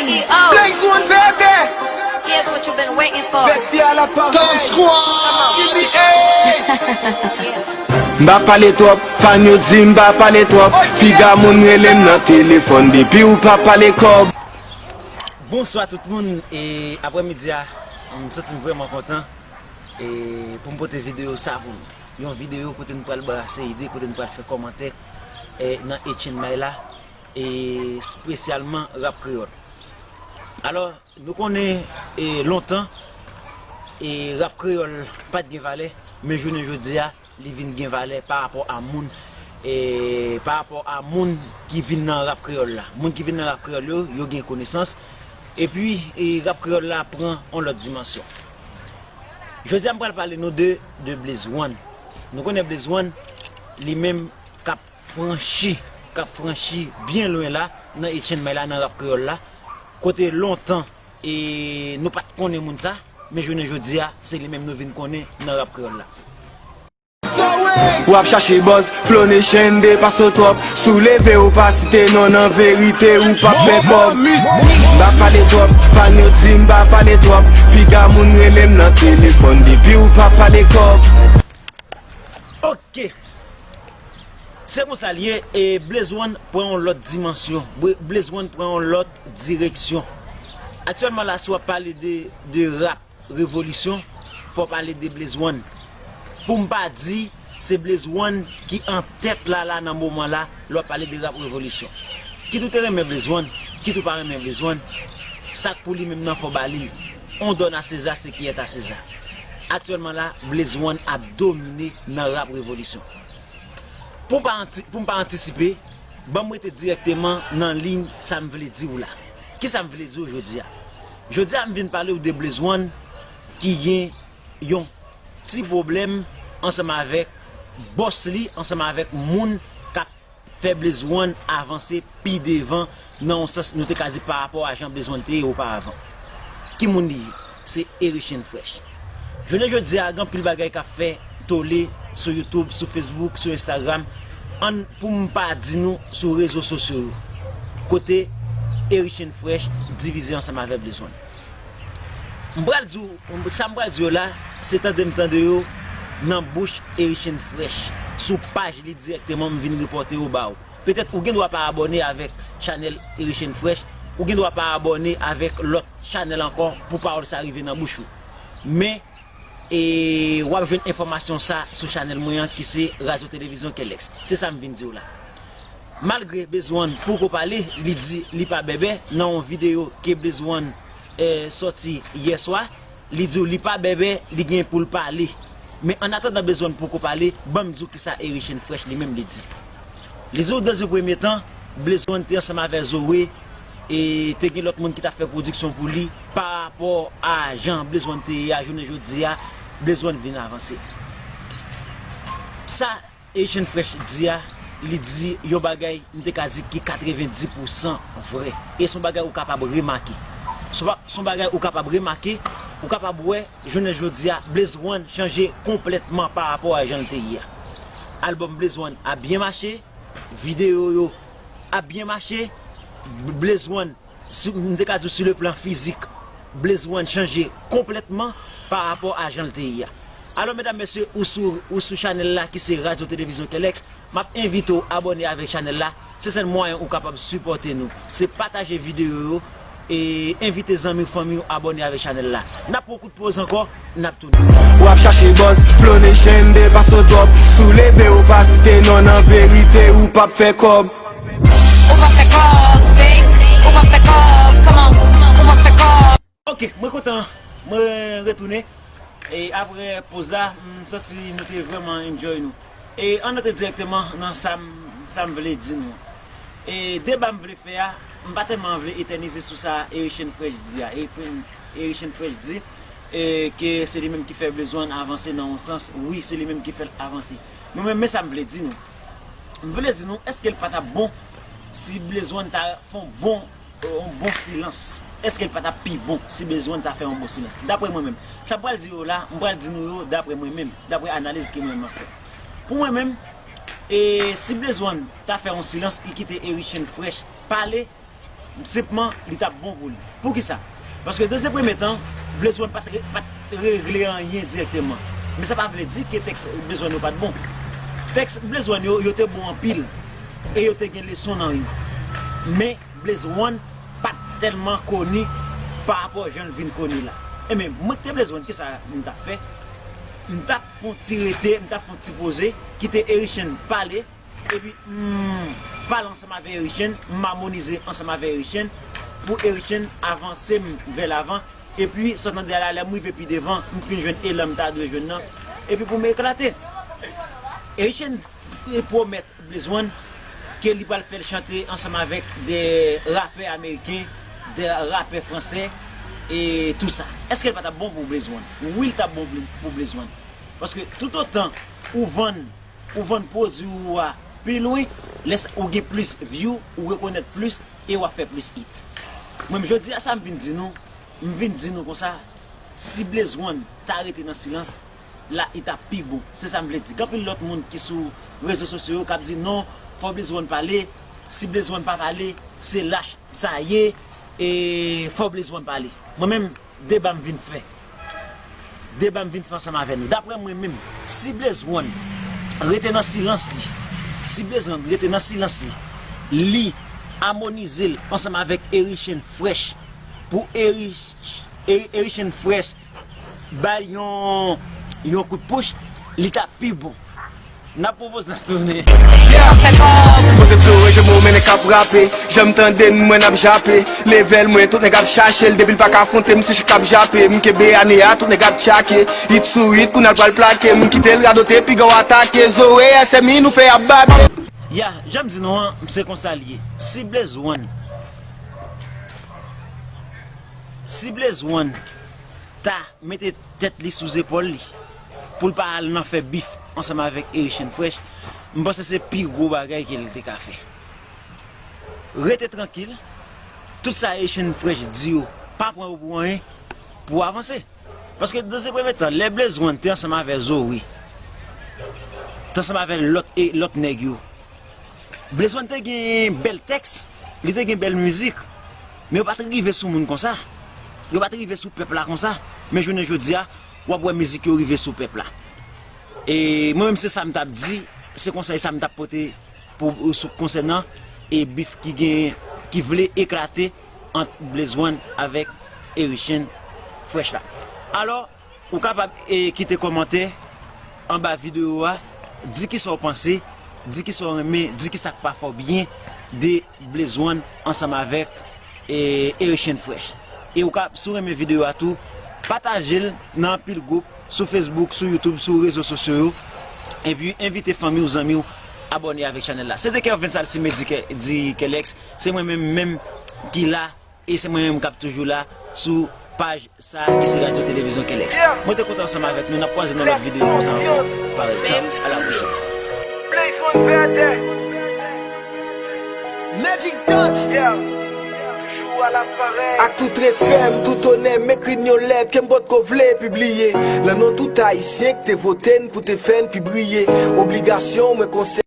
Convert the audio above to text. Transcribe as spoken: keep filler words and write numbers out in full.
Black Swan Vètè. Here's what you've been waiting for. Vètè a la pa Top Squad. T B A. M pa pale twòp, fan yo di m pa pale twòp. Piga moun rele m nan telefòn depi ou pa pale kòb. Bonswa tout moun, e aprè midi a, m santi m vrèman kontan e pou m pote videyo sa pou nou. Yon videyo kote n pral brase ide, kote n pral fè kòmantè e nan Etienne May la, e espesyalman rap kreyòl. Alò, nou konnen e lontan e rap kreyòl pa t gen valè, men jounen jodi a, li vin gen valè pa rapò a moun, e pa rapò a moun ki vin nan rap kreyòl la. Moun ki vin nan rap kreyòl yo, yo gen konesans, epi e rap kreyòl la pran yon lòt dimansyon. Jodi a m pral pale nou de, de Blaze One. Nou konnen Blaze One, li menm k ap franchi, k ap franchi byen lwen la, nan Etienne May la, nan rap kreyòl la, kote lontan e nou pa t konnen moun sa, men jounen jodi a, se li menm nou vin konnen nan rap kreyòl la. W ap chache buzz, Flow Nation depase w twòp. Si w leve ou pa site non nan verite ou p ap fè kòb. M pa pale twòp, fan yo di m pa pale twòp. Piga moun rele m nan telefòn depi ou pa pale kòb. Ok. Se konsa l ye, e Blaze One pran yon lòt dimansyon. Bla- Blaze One pran yon lòt direksyon. Aktyèlman la, si w ap pale de, de rap revolisyon, fò w pale de Blaze One. Pou m pa di, se Blaze One ki an tèt la, la, nan moman la, lè w ap pale de rap revolisyon. Kit ou te renmen Blaze One, kit ou pa renmen Blaze One, sa k pou li menm nan fò w ba li l. On donne à César ce qui est à César. Aktyèlman la, Blaze One ap domine nan rap revolisyon. Pou m pa anti- pou m pa antisipe, ban m rete dirèkteman nan liy sa m vle di w la. Kisa m vle di w jodi a? Jodi a, m vin pale w de Blaze One ki gen yon ti pwoblèm ansanm avèk bòs li, ansanm avèk moun k ap fè Blaze One avanse pi devan, nan yon sans nou te ka di pa rapò a jan Blaze One te ye oparavan. Ki moun li ye? Se Erichen Fresh. Jounen jodi a, gen anpil bagay k ap fè tole sou YouTube, sou Facebook, sou Instagram, ann pou m pa di nou sou rezo sosyo yo, kote Erichen Fresh divize ansanm avèk Blaze One. M pral di w, sa m pral di yo la, se tande m tande yo nan bouch Erichen Fresh, sou paj li dirèkteman, m vin repòte yo ba w. Petèt ou gen dwa pa abòne avèk chanèl Erichen Fresh, ou gen dwa pa abòne avèk lòt chanèl ankò pou pawòl sa rive nan bouch ou. Men, e, w ap jwenn enfòmasyon sa sou chanèl mwen an ki se Radyo Televizyon Kelex. Se sa m vin di w la. Malgre Blaze One poko pale, li di li pa bèbè nan yon videyo ke Blaze One, e, sòti yè swa, li di w li pa bèbè, li gen pou l pale. Men annatandan Blaze One poko pale, ban m di w kisa Erichen Fresh li menm li di. Li di w dans un premier temps, Blaze One te ansanm avèk Zoe, e te gen lòt moun ki t ap fè pwodiksyon pou li, pa rapò a jan Blaze One te ye a, jounen jodi a, Blaze One vin avanse. Sa Erichen Fresh di a, li di yon bagay, m te ka di ki katrevenndis pousan vrè. E se yon bagay ou kapab remake. Se yon ba- se yon bagay ou kapab remake, ou kapab wè, jounen jodi a, Blaze One chanje konplètman pa rapò a jan l te ye a. Albòm Blaze One ap byen mache, videyo yo ap byen mache, Blaze One, si- m te ka di w, sou le plan fizik, Blaze One chanje konplètman pa rapò a jan l te ye a. Alò, medam, mesye, ou sou, ou sou chanèl la ki se Radyo Televizyon Kelex, m ap envite w abòne avèk chanèl la. Se sèl mwayen ou kapab sipòte nou, se pataje videyo yo, e envite zanmi w, fanmi w abòne avèk chanèl la. N ap pran kout poz ankò, n ap tounen. W ap chache buzz, Flow Nation depase w twòp. Si w leve ou pa site non nan verite ou p ap fè kòb. Ou p ap fè kòb, fake. Ou p ap fè kòb, come on. Ou p ap fè kòb. Ok, mwen kontan mwen retounen e apre poz la, m santi nou te vrèman enjoy nou. E ann antre dirèkteman nan sa m sa m vle di nou. E deba m vle fè a, m pa tèlman vle etènize sou sa Erichen Fresh di a. Erichen Fresh di e ke se li menm ki fè Blaze One avanse nan yon sans. Wi, se li menm ki fè l avanse. Men mwen, men sa m vle di nou. M vle di nou, èske l pa t ap bon si Blaze One ta fè yon bon, yon bon silans? Èske l pa t ap pi bon si Blaze One ta fè yon bon silans? Daprè mwen menm, sa m pral di yo la, m pral di nou yo daprè mwen menm, daprè analiz ke mwen menm m ap fè. Pou mwen menm, e si Blaze One ta fè yon silans, li kite Erichen Fresh pale, senpman, li t ap bon pou li. Poukisa? Paske, nan se premye tan, Blaze One pa t re-, pa t regle anyen dirèkteman. Men sa pa vle di ke tèks Blaze One yo pa t bon. Tèks Blaze One yo, yo te bon anpil. E yo te gen leson nan yo. Men, Blaze One pa t tèlman koni pa rapò jan l vin koni la. Enben, mwen ki te Blaze One, kisa m t ap fè? M t ap fè yon ti rete, m t ap fè yon ti poze, kite Erichen pale, epi m pale ansanm avè Erichen, m amonize ansanm avè Erichen, pou Erichen avanse m vè lavan, epi sòtan de la, lè m rive pi devan, m fin jwenn elan m ta dwe jwenn nan, epi pou m eklate. Erichen pwomèt Blaze One ke li pral fè l chante ansanm avèk de rapè ameriken, de rapè fransè, e tou sa. Èske l pa t ap bon pou Blaze One? Wi, l t ap bon pou, pou Blaze One. Paske toutotan ou vann, ou vann pwodui ou a pi lwen, lè sa, ou gen plis view, ou rekonèt plis, e w ap fè plis hit. Mwen menm, jodi a, sa m vin di nou, m vin di nou konsa, si Blaze One ta rete nan silans, la, li t ap pi bon. Se sa m vle di. Gen anpil lòt moun ki sou rezo sosyo yo k ap di, "Non, fò Blaze One pale. Si Blaze One pa pale, se lach sa ye. E fò Blaze One pale." Mwen menm, deba m vin fè. Deba m vin fè ansanm avè nou. Daprè mwen menm, si Blaze One rete nan silans li, si Blaze One rete nan silans li, li amonize l ansanm avèk Erichen Fresh, pou Erich-, Eri-, Erichen Fresh bay yon, yon kout pouch, li t ap pi bon. N ap pwopoze n ap tounen. Yeah! Kote flow e, je momen nèg k ap rape. Jan m tande n, mwen n ap jape. Level mwen, tout nèg ap chache l. Depi l pa ka afwonte m, se chak k ap jape. M kenbe ane a, tout nèg ap tchake. Hit sou hit, kounye a l pral plake. M kite l radote, piga w atake. Zoe, S M I, nou fè ap bate. Ya, jan m di nou an, se konsa l ye. Si Blaze One, si Blaze One ta mete tèt li sou zepòl li, pou l pa al nan fè bif ansanm avèk Erichen Fresh, m panse se pi gwo bagay ke l te ka fè. Rete trankil, tout sa Erichen Fresh di yo, pa pran yo pou anyen, pou w avanse. Paske nan se premye tan, lè Blaze One te ansanm avè Zoe, te ansanm avè lòt, e lòt nèg yo, Blaze One te gen bèl tèks, li te gen bèl mizik, men yo pa t rive sou moun konsa. Yo pa t rive sou pèp la konsa. Men jounen jodi a, w ap wè mizik yo rive sou pèp la. E mwen menm, se sa m t ap di, se konsèy sa m t ap pote pou, sou, konsènan e bif ki gen, ki vle eklate ant Blaze One avèk Erichen Fresh la. Alò, ou kapab, e, kite kòmantè anba videyo a, di kisa w panse, di kisa w renmen, di kisa k pa fè w byen de Blaze One ansanm avèk, e, Erichen Fresh. E ou ka, si w renmen videyo a tou, pataje l nan anpil gwoup, sou Facebook, sou YouTube, sou rezo sosyo yo. Epi envite fanmi w, zanmi w abòne avèk chanèl la. Se te Kervens Alcime di Ke-, di Kelex. Se mwen menm menm ki la, e se mwen menm k ap toujou la sou paj sa ki se Radyo Televizyon Kelex. Mwen te kontan ansanm avèk nou, n ap kwaze nan lòt videyo konsa ankò. Parèy, tchaw, a la pwochèn. Blaze One Verde. Magic Touch. Yeah. Jou a la parèy. Ak tout respè m, tout onè m, ekri n yon lèt ke m potko vle pibliye. Lan non tout Ayisyen k te vote n pou te fè n pi briye. Obligasyon mwen konsè